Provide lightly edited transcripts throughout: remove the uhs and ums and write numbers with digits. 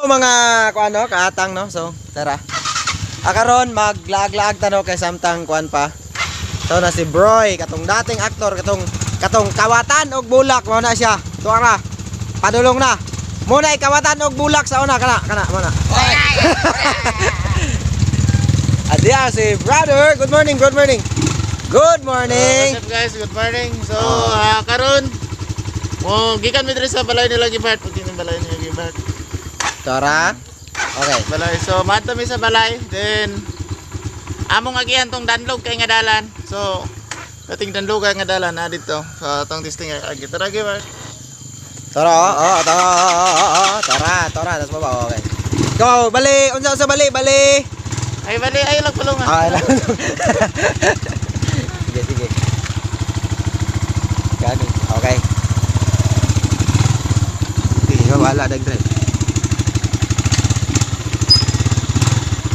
Mga kuano kaatang, no. So, tara. Akaron maglaag-laag ta, no, kay samtang kuan pa. So na si Broy, katong dating aktor, katong katong kawatan og bulak mao na siya. Tuwa ra. Padulong na. Muna kawatan og bulak sa una kana kana mo na. Adia si brother. Good morning, good morning. Good morning. What's up, guys? Good morning. So, karon mo gikan mi diri sa balay nila Gibart, pati ng balay nila Gibart. Tara. Okay. Balay. So, madto mi sa balay. Then among agihan tong danlog kay nga dalan. So, dating danlog kay nga dalan na dito. So, atong testing agi. Tara, Gibart. Tara, oh, tara, oh, tara, tara, tas baba, okay. Go, bali, unsa unsa bali, bali. Ay bali ay lang palungan. Ah, lang. Sige, sige. Gani, okay. Sige, wala dag drive.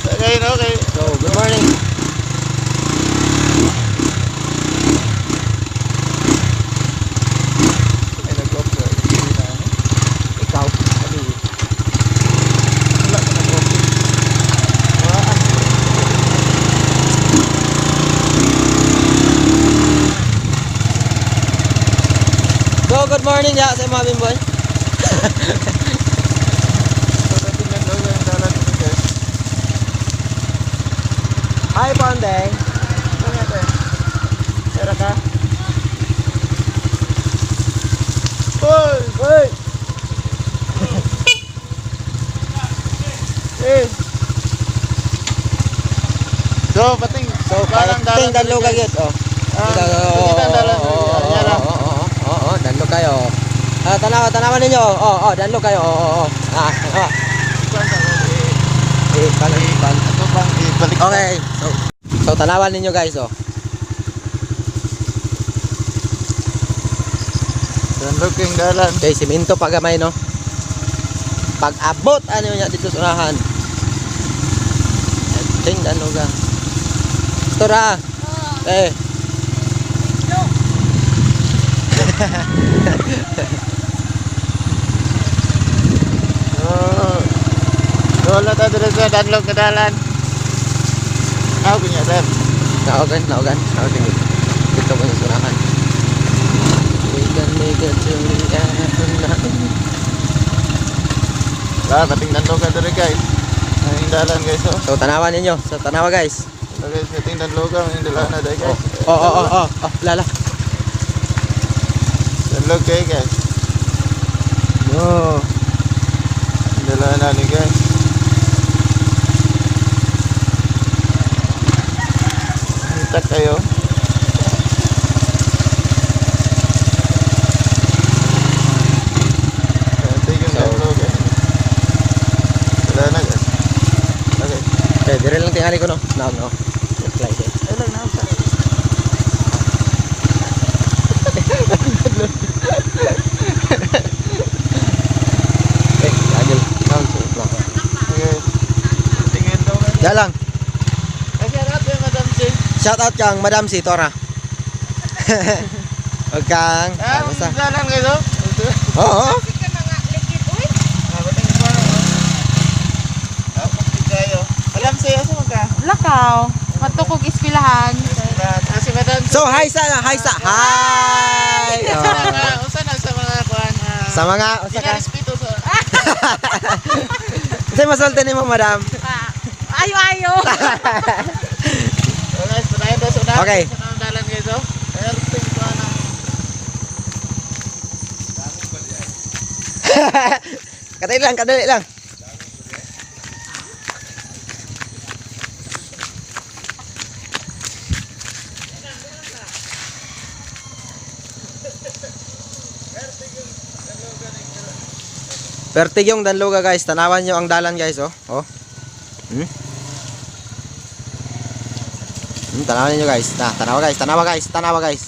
Okay, no, okay. So, good morning. Ay nag-off sa. Ikaw, sabi. Wala ka nag-off. Wala. So, good morning ya sa mga bimboy. So, dating danlog ang dalan dito, guys. Hi, Pondeng. Ano nga tayo? Sera ka? Hoy! Hoy! Eh! So, pating. So, parang pating dalan danlog dito, guys. agad, oh. Ah, dito ang dalan. Oo, Yan lang. oo, oo, oo, danlog kayo. Ah, tanawa, tanawa ninyo. Oo, oh, danlog kayo. Oo, oo. Ah, ah. Eh, pan, pan. Ito bang ibalik? Okay. So, tanawan ninyo, guys, oh. Danlog yung dalan. Okay, simento pa gamay, no. Pag abot ano niya dito sa unahan. Ting danlog ah. Stora. Eh. So, doon na tayo dito sa danlog na dalan. Ah, kunya, sir. Naogan, naogan, naogan. Dito ko sa unahan. We can make it to the end. Ah, pating danlog ka dito, guys. Ang dalan, guys, oh. So tanawan ninyo, so tanawa, guys. So, guys, pating danlog ka, ang dalan na dahil, guys. Oh, lala. Danlog kayo, guys. No. Ang dalan na ni, guys. Hitak kayo. Pating yung So- danlog, eh. Wala na, guys. Okay. Okay, dire lang tingali ko, no. No, no. Reply eh. Ay lang, nasa. Eh, agil. No, no. Okay. Tingin daw na. Diyan lang. Ay, shout out kay Madam C. Shout out kang Madam si Tora. Huwag kang. Ah, Ah, basta. dalan guys, oh. Oo. Oh, Kasi ka mga likid, uy. Ah, bating ko ano, oh. Ah, pagti kayo. Madam C, asa man ka? Lakaw. Matukog ispilahan. Ah, si Madam C. So, hi sa, hi! Usa na Oh. nga, usa na sa mga kuan. Ah, Sa mga, usa ka. Ginarespeto sa Unsay masulti nimo, madam? Ah, ayo, ayo. So guys, padayon tayo sa unahan. Okay. Sa unang dalan guys, oh. Ayan, ko na. Kadali lang, kadali lang. Pertig yung danluga, guys. Tanawan nyo ang dalan, guys, oh. Oh. Hmm? Tanawan niyo, guys. Na, tanawa, guys, tanawa, guys, tanawa, guys.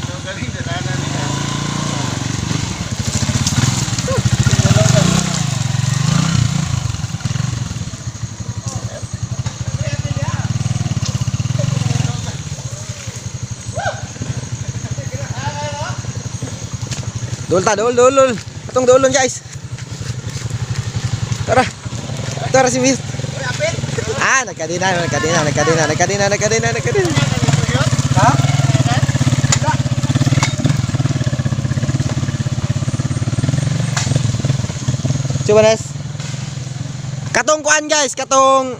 So, galing dalanan ni guys. Dul ta, dul, dul, dul. Atong dulon, guys. Tara. Tara si Miss. Ah, nagkadina, nagkadina, nagkadina, nagkadina, nagkadina, nagkadina. Ha? Chubanes. Katong kuan, guys, katong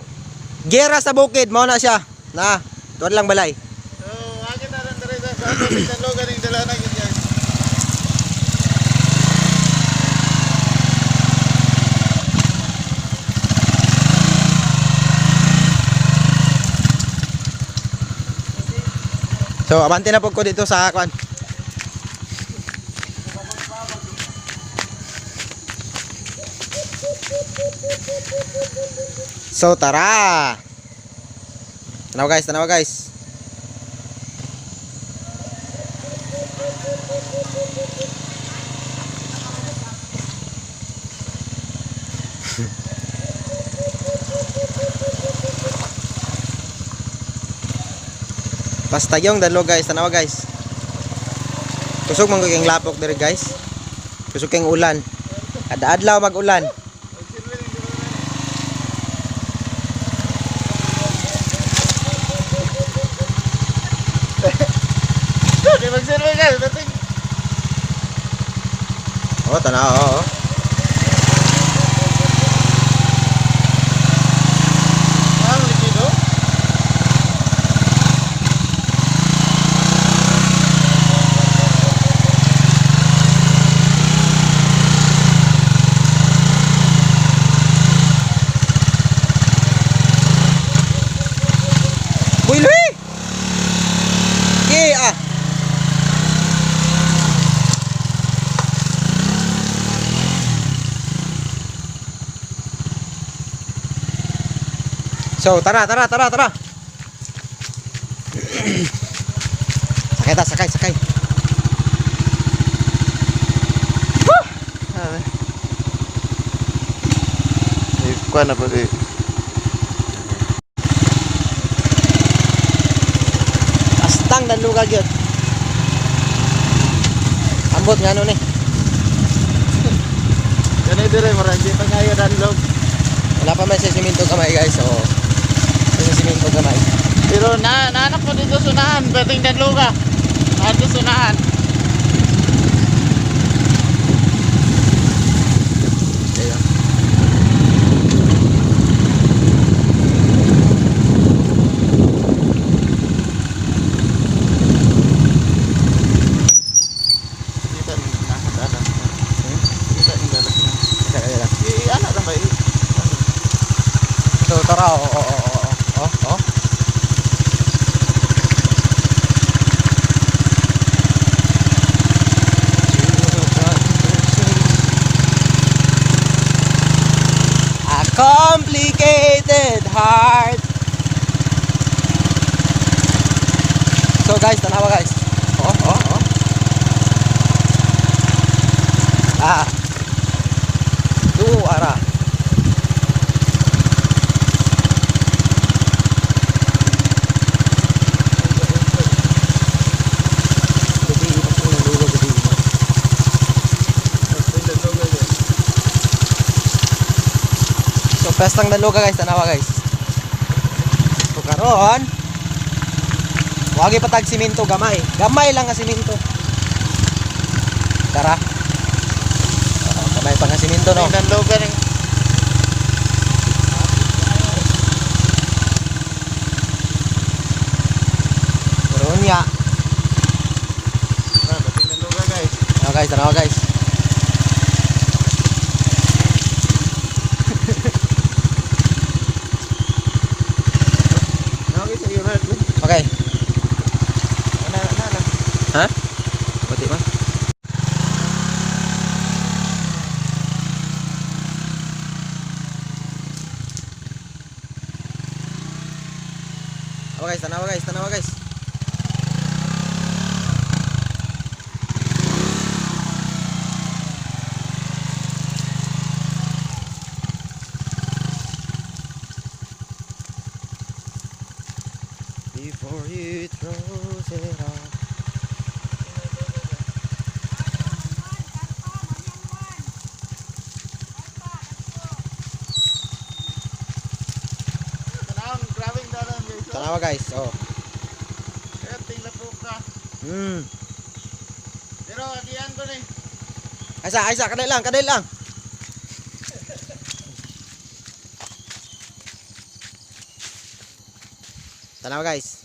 gera sa bukid, mao na siya. Na, tuwan lang balay. So, akin na rin dere sa ato danlogan ning dalanan gyud, guys. So, abante na po ko dito sa kuan. So, tara. Tanaw, guys, tanaw, guys. Basta yung dalo, guys, tanaw, guys. Kusog man kayong lapok diri, guys. Kusog kayong ulan. Kada adlaw mag-ulan. Di magsilbi, guys, dating. Oh, tanaw, oh, oh. Ang likido. Uy, Louie! Okay, ah. So, tara, tara, tara, tara. Sakay ta, sakay, sakay. Eh, kuan na pa di. Astang dan lugar gyud. Ambot nga ano ni. Kani dire mura di pa kayo danlog. Wala pa man sa simento kamay, guys. So, sa simento kamay. Pero na naanak ko dito sunahan, dating danloga. Ato sunahan. Ayun. Kita ni na dala. Kita ni dala. Isa ka nila. I ana lang ba? So, tara. Oh. A complicated heart. So guys, tanawa, guys. Oh. Ah. Du ara. Gabi, pagpulong gabi. So pestang daluga, guys, tanawa, guys. So karon wagi patag simento gamay. Gamay lang ang simento. Tara. Oo, gamay pa nga simento, no. Dating danloga ning. Pero niya. Ah, dating danloga, guys. Tanawa, guys, tanawa, guys. Okay, sa iyo. Okay. Ana ana lang. Ha? Pati man. Oh guys, tanawa, guys, tanawa, guys. Before he throws it off. Tanawa, guys. Oh. Perting lapuka. Pero agian ko ni. Aysa, aysa, kadali lang, kadali lang. Tanawa, guys.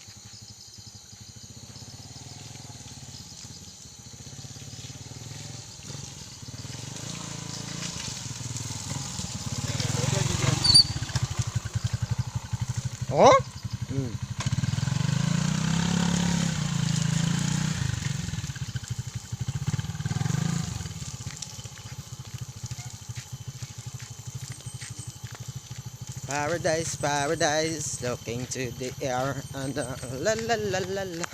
Oh? Paradise, paradise, looking to the air and la la la la la.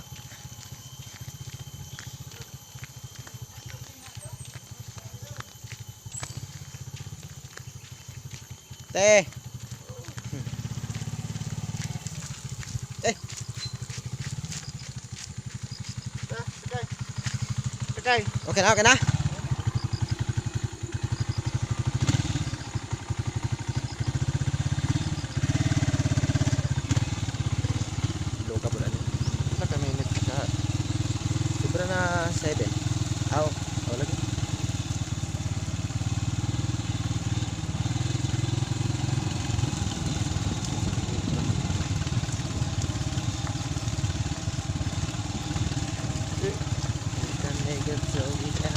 Te. Eh, Ah, sakay. Sakay. Okay na, okay na. Loka po na niya. Sa ka minutes ka. Sobra na 7. Aw, aw lagi. We can make it so we can.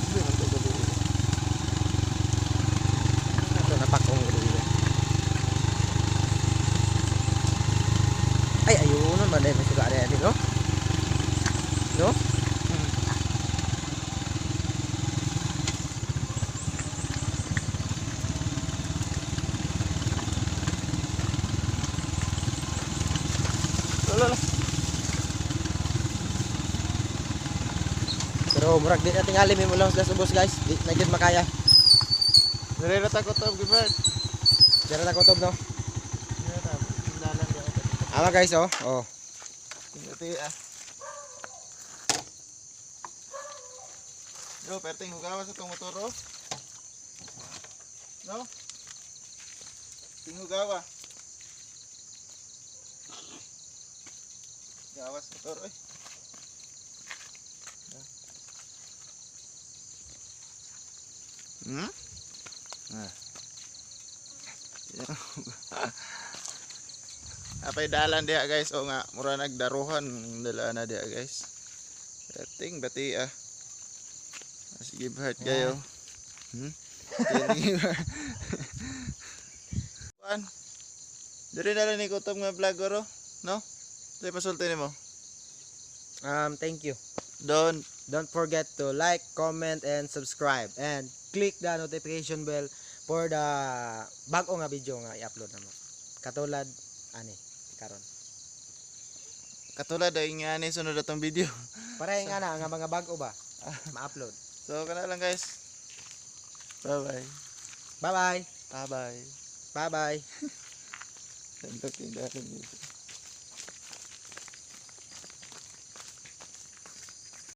Hindi man to gabi. Ito napakong gabi. Ay, ayun naman eh. May suga rin, no? No? Wala lang. Pero murag di na tingali may mulang sila subos, guys. Di na gyud makaya. Dire ra ta kutob gibert. Dira na kutob, no? Dire ta. Dalan di ako. Awa, guys, oh. Oh. Tingati ah. Yo, perting hugawa sa tong motor oh. No? Ting hugawa. Gawas motor oy. Ah. Apay dalan diha, guys, o nga mura nagdaruhan dala na diha, guys. Perting bati ah. Sige, give heart kayo. Give heart. Kuan. Diri na lang ni kutob nga vlog oro, no? Say pasulti nimo. Thank you. Don't Don't forget to like, comment, and subscribe. And click the notification bell for the bago nga video nga i-upload na mo. Katulad, ani, karon. Katulad ay nga ni sunod atong video. Pareho nga na, nga mga bago ba? Ma-upload. So kana lang, guys. Bye bye. Bye-bye! Bye bye. Bye-bye! Sandok yung dalan dito.